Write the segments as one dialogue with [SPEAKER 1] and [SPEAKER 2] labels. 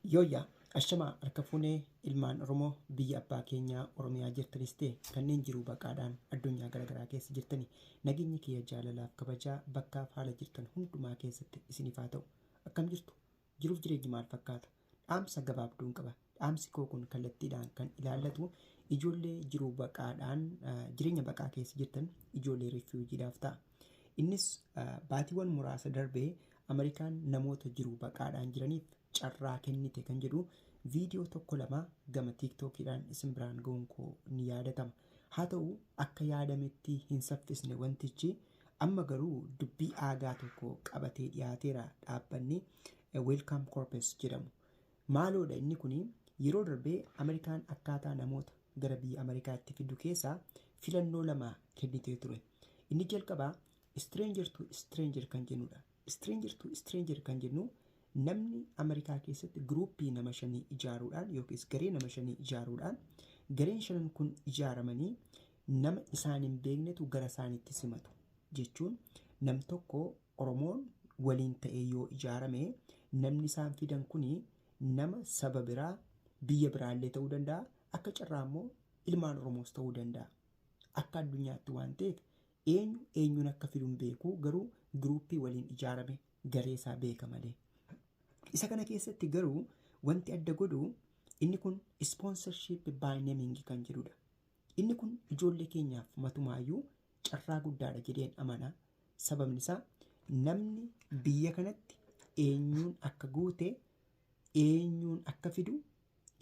[SPEAKER 1] Yooyyaa, ashamaa harka fuunee ilmaan Oromoo biyya abbaa keenyaa Oromiyaa jirtanis ta'e kanneen jiruu baqaadhaan addunyaa garaagaraa keessa jirtani, nageenyi kiyya jaalalaaf kabajaa bakkaaf haala jirtan hundumaa keessatti isiniif haa ta'u. Akkam jirtu? Jiruuf jireenyi maal fakkaata? Dhaamsa gabaabduun qaba. Dhaamsi koo kun kallattiidhaan kan ilaallatu ijoollee jiruu baqaadhaan jireenya baqaa keessa jirtan, ijoollee refugeedhaaf ta'a. Innis baatiiwwan muraasa darbee Ameerikaan namoota jiruu baqaadhaan jiraniif carraa kennite kan jedhu viidiyoo tokko lama gama TikTokiidhaan isin biraan ga'uun koo ni yaadatama. Haa ta'u, akka yaadametti hin saffisne wantichi. Amma garuu dubbii aagaa tokko qabatee dhiyaateera dhaabbanni Welcome Corps jedhamu. Maaloodha inni kuni? Yeroo darbee Ameerikaan akkaataa namoota gara biyya Ameerikaatti fiddu keessaa filannoo lama kennitee ture. Inni jalqabaa stranger to stranger kan jennudha. Stranger to stranger kan jennu, namni Ameerikaa keessatti groupii nama shanii ijaaruudhaan yookiis garee nama shanii ijaaruudhaan, gareen shanan kun ijaaramanii nama isaan hin beeknetu gara isaaniitti simatu jechuun, nam tokko Oromoon waliin ta'ee yoo ijaarame, namni isaan fidan kuni nama saba biraa, biyya biraallee ta'uu danda'a, akka carraa immoo ilmaan Oromoos ta'uu danda'a. Akka addunyaatti waan ta'eef eenyu eenyuun akka fidu hin beeku, garuu groupii waliin ijaarame garee isaa beeka malee. Isa kana keessatti garuu wanti adda godhu inni kun sponsorship by naming kan jedhudha. Inni kun ijoollee keenyaaf matumaayyuu carraa guddaadha jedheen amana. Sababni isaa namni biyya kanatti eenyuun akka guute, eenyuun akka fidu,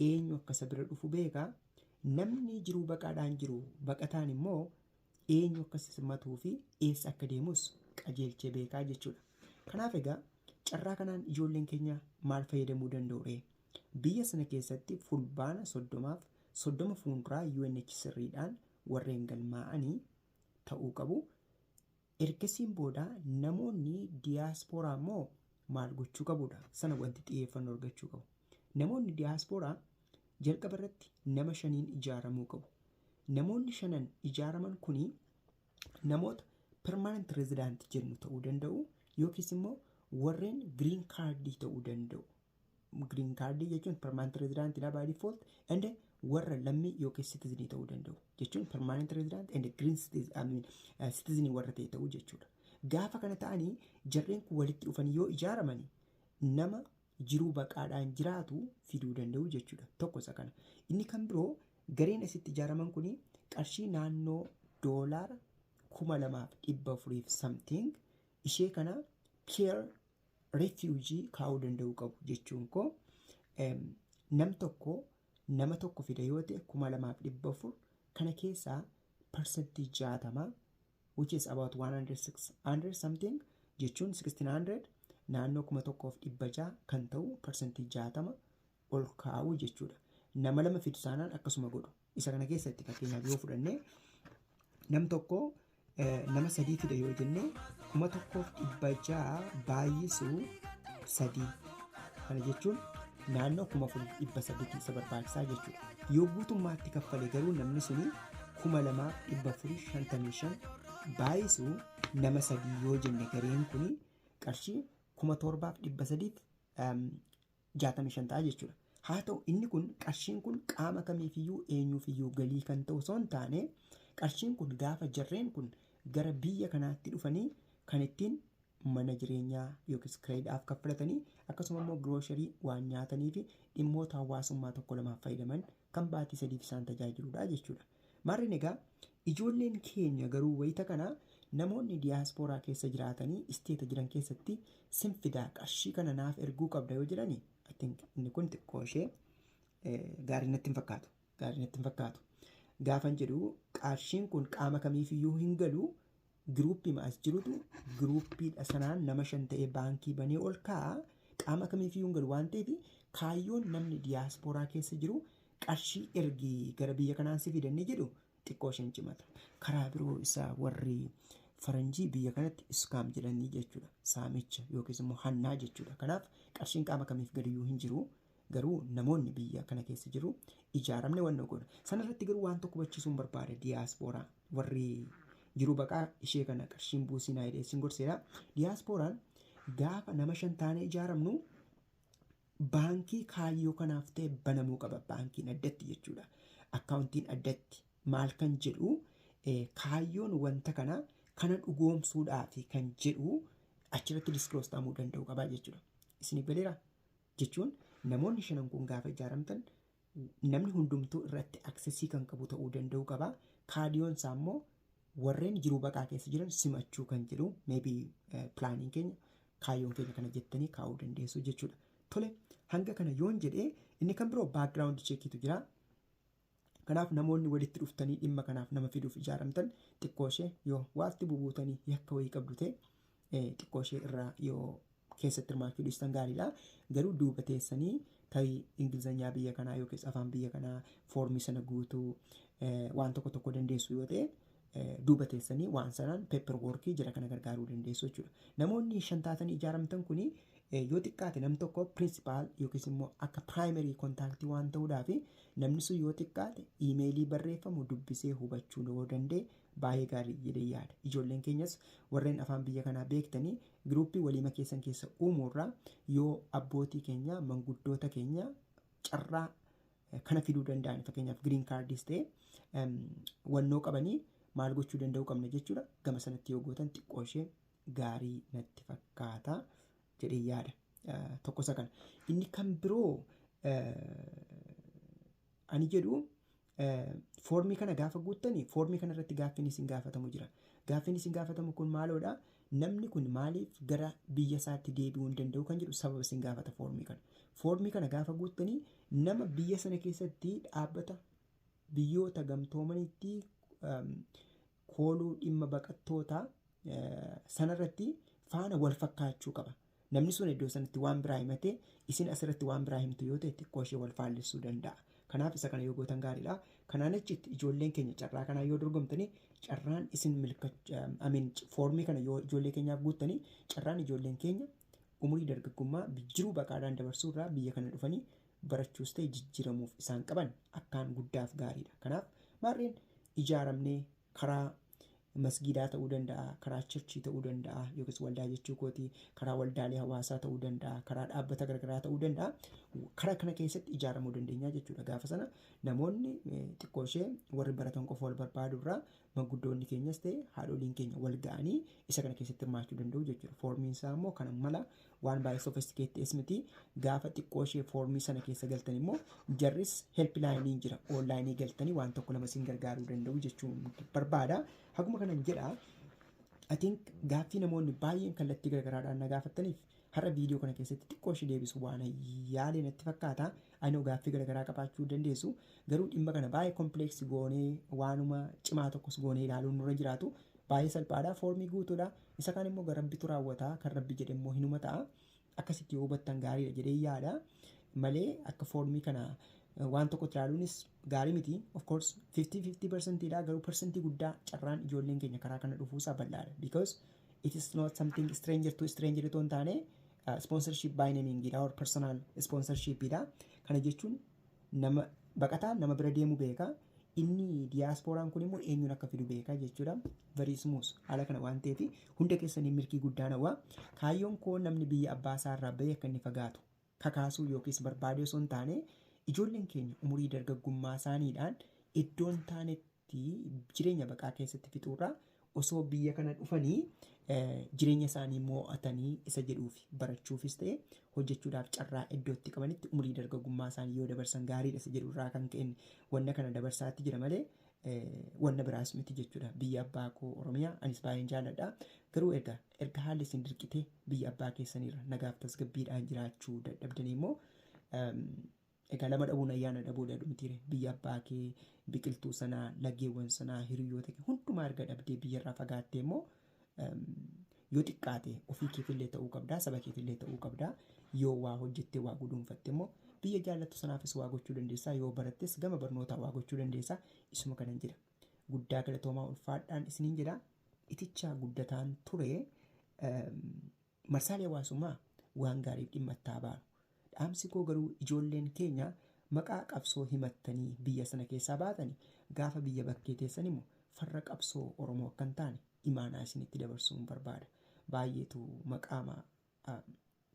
[SPEAKER 1] eenyu akka isa bira dhufu beeka. Namni jiruu baqaadhaan jiru baqataan immoo eenyu akka simatuu fi eessa akka deemus qajeelchee beekaa jechuudha. Kanaaf egaa carraa kanaan ijoolleen keenya maal fayyadamuu danda'u ree? Biyya sana keessatti Fulbaana 30f 30 fuulduraa UNHCR'dhaan warreen galmaa'anii ta'uu qabu. Ergasiin booda namoonni diyaaspooraa immoo maal gochuu qabudha? Sana wanti xiyyeeffannoo argachuu qabu. Namoonni diyaaspooraa jalqaba irratti nama shaniin ijaaramuu qabu. Namoonni shanan ijaaraman kuni namoota permanent resident jennu ta'uu danda'u yookiis immoo warreen green cardii ta'uu danda'u. Green cardii jechuun permanent resident dha by default, and warra lammii yookiis citizenii ta'uu danda'u jechuun permanent resident and green citizen, I mean, citizenii warra ta'e ta'uu jechuudha. Gaafa kana ta'anii jarreen kun walitti dhufanii yoo ijaaramani, nama jiruu baqaadhaan jiraatu fiduu danda'u jechuudha. Tokko isa kana. Inni kan biroo, gareen asitti ijaaraman kuni qarshii naannoo doolaara 2,400 something ishee kana per refugee kaa'uu danda'u qabu jechuun koo, nam tokko nama tokko fida yoo ta'e, 2,400 kana keessaa 60%, which is about 100 something jechuun 1600, naannoo 1,600 kan ta'u 60% ol kaa'uu jechuudha. Nama lama fidu saanaan akkasuma godhu. Isa kana keessatti fakkeenyaaf yoo fudhanne, nam tokko nama sadii fida yoo jenne, 1,600 baay'isuu sadii, kana jechuun naannoo 4,800 isa barbaachisaa jechuudha. Yoo guutummaatti kaffale garuu namni suni 2,455 baay'isuu nama sadii yoo jenne, gareen kuni qarshii 7,365 ta'a jechuudha. Haa ta'u, inni kun qarshiin kun qaama kamiifiyyuu eenyuufiyyuu galii kan ta'u osoo hin taane, qarshiin kun gaafa jarreen kun gara biyya kanaatti dhufanii kan ittiin mana jireenyaa yookiis kireedhaaf kaffalatanii, akkasuma immoo grocery waan nyaatanii fi dhimmoota hawaasummaa tokko lamaaf fayyadaman kan baatii 3f isaan tajaajiludha jechuudha. Maarreen egaa ijoolleen keenya garuu wayita kana namoonni diyaaspooraa keessa jiraatanii stateta jiran keessatti sin fidaa, qarshii kana naaf erguu qabda yoo jedhani, I think inni kun xiqqoo ishee gaarii natti hin fakkaatu. Gaarii natti hin fakkaatu. Gaafan jedhu, qarshiin kun qaama kamiifiyyuu hin galu. Groupii as jirutu groupiidha sanaan nama shan ta'ee baankii banee ol kaa'a. Qaama kamiifiyyuu hin galu waan ta'eef, kaayyoon namni diyaaspooraa keessa jiru qarshii ergii gara biyya kanaan si fidannee jedhu xiqqoo isheen cimata. Karaa biroo isaa warri faranjii biyya kanatti scam jedhanii jechuudha. Saamicha yookiis immoo hannaa jechuudha. Kanaaf qarshiin qaama kamiif gadiyyuu hin jiru. Garuu namoonni biyya kana keessa jiru ijaaramne wanna goona. Sanarratti garuu waan tokko hubachiisuun barbaada. Diyaaspooraa warri jiru baqaa ishee kana qarshiin buusii naa jedhee sin gorseera. Diyaasporaan gaafa nama shan taanee ijaaramnu Baankii kaayyoo kanaaf ta'e banamuu qaba. Baankiin addatti jechuudha. Akkaawuntiin addatti maal kan jedhu, kaayyoon wanta kana kana dhugoomsuudhaaf kan jedhu achirratti disclose ta'amuu danda'u qaba jechuudha. Isiniif galeera? Jechuun namoonni shanan kun gaafa ijaaramtan namni hundumtuu irratti access kan qabu ta'uu danda'u qaba. Kaayyoon isaa immoo warreen jiruu baqaa keessa jiran simachuu kan jedhu, maybe planiin keenya, kaayyoon keenya kana jettanii kaa'uu dandeessu jechuudha. Tole, hanga kana yoon jedhee, inni kan biroo background checkiitu jira. Kanaaf namoonni walitti dhuftanii dhimma kanaaf nama fiduuf ijaaramtan xiqqoo ishee yoo waatti bubuutanii yakka wayii qabdu ta'e, xiqqoo ishee irraa yoo keessatti hirmaachuu dhiistan gaariidha. Garuu duuba teessanii tarii Ingilizanyaa biyya kanaa yookiis afaan biyya kanaa foormii sana guutuu waan tokko tokko dandeessu yoo ta'e, duuba teessanii waan sanaan paper workii jira kana gargaaruu dandeessu jechuudha. Namoonni shan taatanii ijaaramtan kuni yoo xiqqaate nam tokko principal yookiis immoo akka primary contactii waan ta'uudhaaf, namni sun yoo xiqqaate emailii barreeffamu dubbisee hubachuu yoo danda'e baay'ee gaarii jedhee yaada. Ijoolleen keenyas warreen afaan biyya kanaa beektanii groupii waliima keessan keessa uumuurraa yoo abbootii keenya, manguddoota keenya carraa kana fiduu danda'an, fakkeenyaaf green cardis ta'e wannoo qabanii maal gochuu danda'uu qabna jechuudha. Gama sanatti yoo gootan xiqqoo ishee gaarii natti fakkaata jedhee yaada. Tokko isa kana. Inni kan biroo ani jedhu, foormii kana gaafa guuttanii foormii kana irratti gaaffiin isin gaafatamu jira. Gaaffiin isin gaafatamu kun maaloodha? Namni kun maaliif gara biyya isaatti deebi'uu hin danda'u kan jedhu sababa isin gaafata foormii kana. Foormii kana gaafa guuttanii nama biyya sana keessatti dhaabbata Biyyoota Gamtoomanitti kooluu dhimma baqattootaa sanarratti faana wal fakkaachuu qaba. Namni sun iddoo sanatti waan biraa himatee isin asirratti waan biraa himtu yoo ta'e, xiqqoo ishee wal faallessuu danda'a. Kanaaf isa kana yoo gootan gaariidha. Kanaan achitti ijoolleen keenya carraa kanaa yoo dorgomtanii, carraan isin milkaa'u, foormii kana yoo ijoollee keenyaaf guuttanii, carraan ijoolleen keenya umurii dargaggummaa jiruu baqaadhaan dabarsuu irraa biyya kana dhufanii barachuus ta'e jijjiiramuuf isaan qaban akkaan guddaaf gaariidha. Kanaaf maarreen ijaaramnee karaa masgiidaa ta'uu danda'a, karaa churchii ta'uu danda'a, yookiis waldaa jechuu kooti, karaa waldaalee hawaasaa ta'uu danda'a, karaa dhaabbata garaagaraa ta'uu danda'a. Karaa kana keessatti ijaaramuu dandeenya jechuudha. Gaafa sana namoonni xiqqoo ishee warri baratan qofa wal barbaadu irraa manguddoonni keenyas ta'e haadholiin keenya wal ga'anii isa kana keessatti hirmaachuu danda'u jechuudha. Foormiin isaa immoo kana mala waan baay'ee sophisticated miti. Gaafa xiqqoo ishee foormii sana keessa galtan immoo jarris helplineiin jira. Onlineii galtanii waan tokko lama isin gargaaruu danda'u jechuun barbaada. Haguma kanan jedha. I think gaaffii namoonni baay'een kallattii garaagaraadhaan na gaafataniif har'a viidiyoo kana keessatti xiqqoo ishee deebisu waan yaale natti fakkaata. Anoo gaaffii garaagaraa qabaachuu dandeessu. Garuu dhimma kana baay'ee complex goonee, waanuma cimaa tokkos goonee ilaaluun nurra jiraatu. Baay'ee salphaadha. Foormii guutuudha. Isa kaan immoo gara Rabbitu raawwata. Kan Rabbi jedhe immoo hinuma ta'a. Akkasitti yoo hubattan gaariidha jedhee yaada. Malee akka foormii kana waan tokko ilaaluunis gaarii miti. Of course 50-50 percentiidha, garuu percentii guddaa carraan ijoolleen keenya karaa kana dhufuusaa bal'aadha. Because it is not something stranger to stranger itoo hin taane, sponsorship by naming dha or personal sponsorship dha. Kana jechuun nama baqataan nama bira deemu beeka. Inni diyaaspooraan kun immoo eenyuun akka fidu beeka jechuudha. Very smooth haala kana waan ta'eef hunda keessanii milkii guddaa nawwa. Kaayyoon koo namni biyya abbaa isaa irraa bahee akka inni fagaatu kakaasuu yookiis barbaadee osoo hin taane, ijoolleen keenya umurii dargaggummaa isaaniidhaan iddoon taanetti jireenya baqaa keessatti fixuurraa osoo biyya kana dhufanii jireenya isaanii mo'atanii isa jedhuuf, barachuufis ta'e hojjechuudhaaf carraa iddootti qabanitti umurii dargaggummaa isaanii yoo dabarsan gaariidha isa jedhurraa kan ka'een wanna kana dabarsaatti jira malee wanna biraas miti jechuudha. Biyya abbaa koo Oromiyaa anis baay'een jaalladha. Garuu erga haalli isin dirqitee biyya abbaa keessaniirra nagaaf tasgabbiidhaan jiraachuu dadhabdanii immoo, egaa lama dhabuun ayyaana dhabuudha dhumtiire. Biyya abbaa kee, biqiltuu sanaa, laggeewwan sanaa, hiriyoota kee hundumaa erga dhabdee biyyarraa fagaattee immoo, yoo xiqqaate ofii keefillee ta'uu qabdaa, saba keefillee ta'uu qabdaa. Yoo waa hojjettee waa guduunfatte immoo biyya jaallattu sanaafis waa gochuu dandeessaa, yoo barattes gama barnootaa waa gochuu dandeessaa. Isuma kanan jedha. Guddaa galatoomaa, ulfaadhaan isiniin jedha. Itichaa guddataan ture. Marsaalee hawaasummaa waan gaariif dhimma itti haa baanu. Dhaamsi koo garuu ijoolleen keenya maqaa qabsoo himattanii biyya sana keessaa baatanii gaafa biyya bakkee teessan immoo farra qabsoo Oromoo akka hin taane imaanaa isinitti dabarsuun barbaada. Baay'eetu maqaama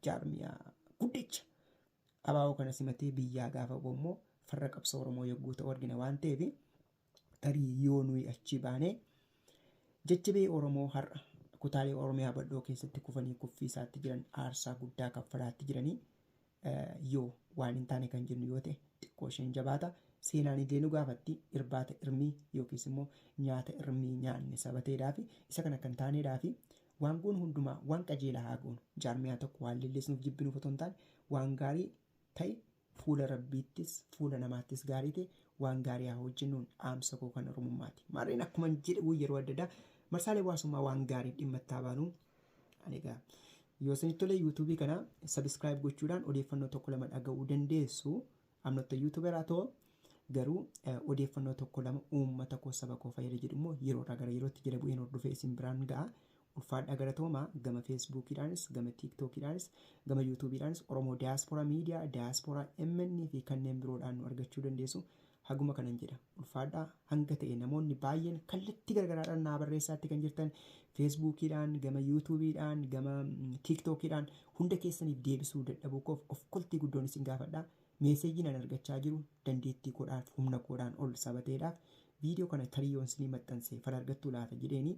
[SPEAKER 1] jaarmiyaa guddicha ABO kana simatee biyyaa gaafa ba'u immoo farra qabsoo Oromoo yogguu ta'u argina waan ta'eef tarii yoo nuyi achii baanee jajjabee Oromoo har'a kutaalee Oromiyaa bal'oo keessatti kufanii kuffiisaatti jiran aarsaa guddaa kaffalaatti jiranii yoo waan hin taane kan jennu yoo ta'e xiqqoo isheen jabaata. Seenaan illee nu gaafatti irbaata irmii yookiis immoo nyaata irmii nyaanne sabateedhaa fi isa kana kan taaneedhaa fi waan goonu hundumaa waan qajeelaa haa goonu. Jaarmiyaa tokko waan leellisnuuf jibbinuuf otoo hin taane waan gaarii ta'e fuula Rabbiittis fuula namaattis gaarii ta'e waan gaarii haa hojjennuun dhaamsa koo kan Oromummaati. Maarreen akkuma jedhu yeroo adda addaa marsaalee hawaasummaa waan gaariif dhimma itti haa baanu. Ani egaa yoo isinitti tole yuutuubii kana sabiskiraayib gochuudhaan odeeffannoo tokko lama dhaga'uu dandeessu. I'm not a YouTuber at all. Garuu odeeffannoo tokko lama uummata koo saba koo fayyada jedhu immoo yeroodhaa gara yerootti jala bu'een hordofee isin biraan ga'a. Ulfaadhaa galatoomaa gama Feesbuukiidhaanis, gama Tiiktookiidhaanis, gama Yuutuubiidhaanis Oromoo Diyaaspooraa Miidiyaa, Diyaaspooraa MN fi kanneen biroodhaan nu argachuu dandeessu. Haguma kanan jedha. Ulfaadhaa hanga ta'e namoonni baay'een kallattii garagaraadhaan naa barreessaatti kan jirtan Feesbuukiidhaan, gama Yuutuubiidhaan, gama Tiiktookiidhaan hunda keessaniif deebisuu dadhabuu koof of koltii guddoon isin gaafadha. Meeseejiin an argachaa jiru dandeettii koodhaaf humna koodhaan ol sabateedhaaf viidiyoo kana tarii yoon isinii maxxanse fala argattuu laata jedheeni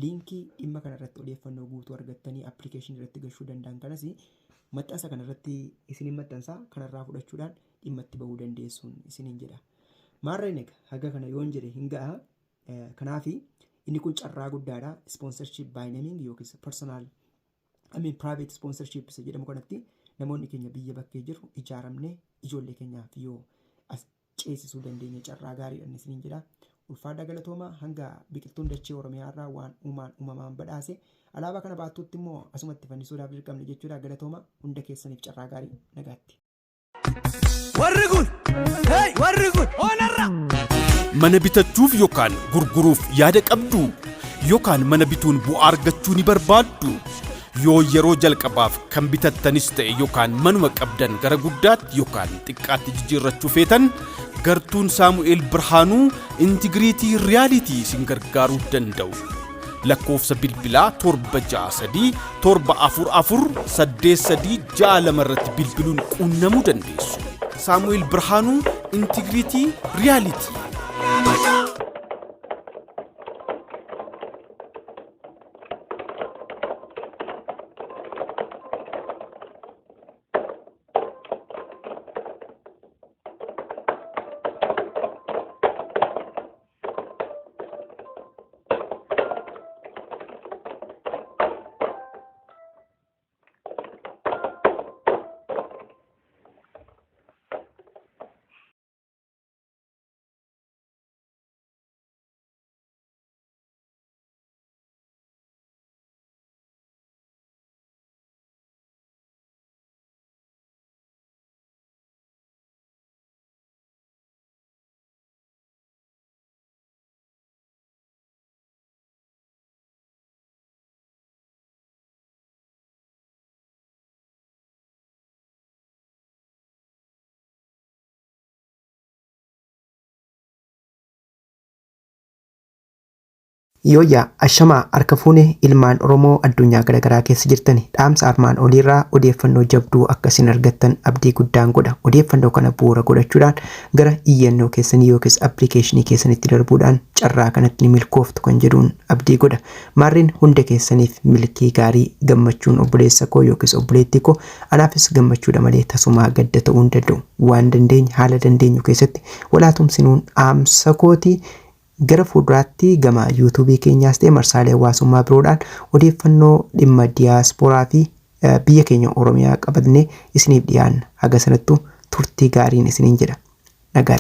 [SPEAKER 1] liinkii dhimma kana irratti odeeffannoo guutuu argattanii appilikeeshinii irratti gashuu danda'an kanas maxxansa kana irratti isinin maxxansa kanarraa fudhachuudhaan dhimma itti bahuu dandeessuun isinin jedha. Maarreen egaa haga kana yoon jedhe hin ga'a. Kanaaf inni kun carraa guddaadha. Sponsorship by naming yookiis personal I mean private sponsorship isa jedhamu kanatti namoonni keenya biyya bakkee jirru ijaaramnee ijoollee keenyaaf yoo as ceesisuu dandeenye carraa gaariidha inni isiniin jedha. Ulfaadhaa galatoomaa hanga biqiltuun dachee Oromiyaa irraa waan uumaan uumamaan badhaase alaabaa kana baattuutti immoo asumatti fannisuudhaaf dirqamne jechuudha. Galatooma hunda keessaniif carraa gaarii nagaatti.
[SPEAKER 2] Warri kun, hey, warri kun, onarra!
[SPEAKER 3] Mana bitachuuf yookaan gurguruuf yaada qabdu? Yookaan mana bituun bu'aa argachuu ni barbaaddu? Yoo yeroo jalqabaaf kan bitattanis ta'e yookaan manuma qabdan gara guddaatti yookaan xiqqaatti jijjiirrachuu feetan, gartuun Saamu'eel Birhaanuu Intigiriitii Riyaalitii isin gargaaruu danda'u. Lakkoofsa bilbilaa 763 744 8362 irratti bilbiluun quunnamuu dandeessu. Saamu'eel Birhaanuu Intigiriitii Riyaalitii.
[SPEAKER 1] Yooyyaa ashamaa harka fuune ilmaan Oromoo addunyaa garaagaraa keessa jirtani dhaamsa armaan oliirraa odeeffannoo jabduu akka isin argattan abdii guddaan godha. Odeeffannoo kana bu'uura godhachuudhaan gara iyyannoo keessanii yookiis appilikeeshinii keessanitti darbuudhaan carraa kanatti ni milkooftu kan jedhuun abdii godha. Maarreen hunda keessaniif milkii gaarii gammachuun obboleessa koo yookiis obboleettii koo anaafis gammachuudha malee tasumaa gadda ta'uu hin danda'u. Waan dandeenye haala dandeenyu keessatti walaa tumsinuun dhaamsa kooti. Gara fuulduraatti gama YouTube keenyaas ta'e marsaalee hawaasummaa biroodhaan odeeffannoo dhimma diyaaspooraa fi biyya keenya Oromiyaa qabatnee isiniif dhiyaanna. Haga sanattuu turtii gaariin isiniin jedha. Nagaatti.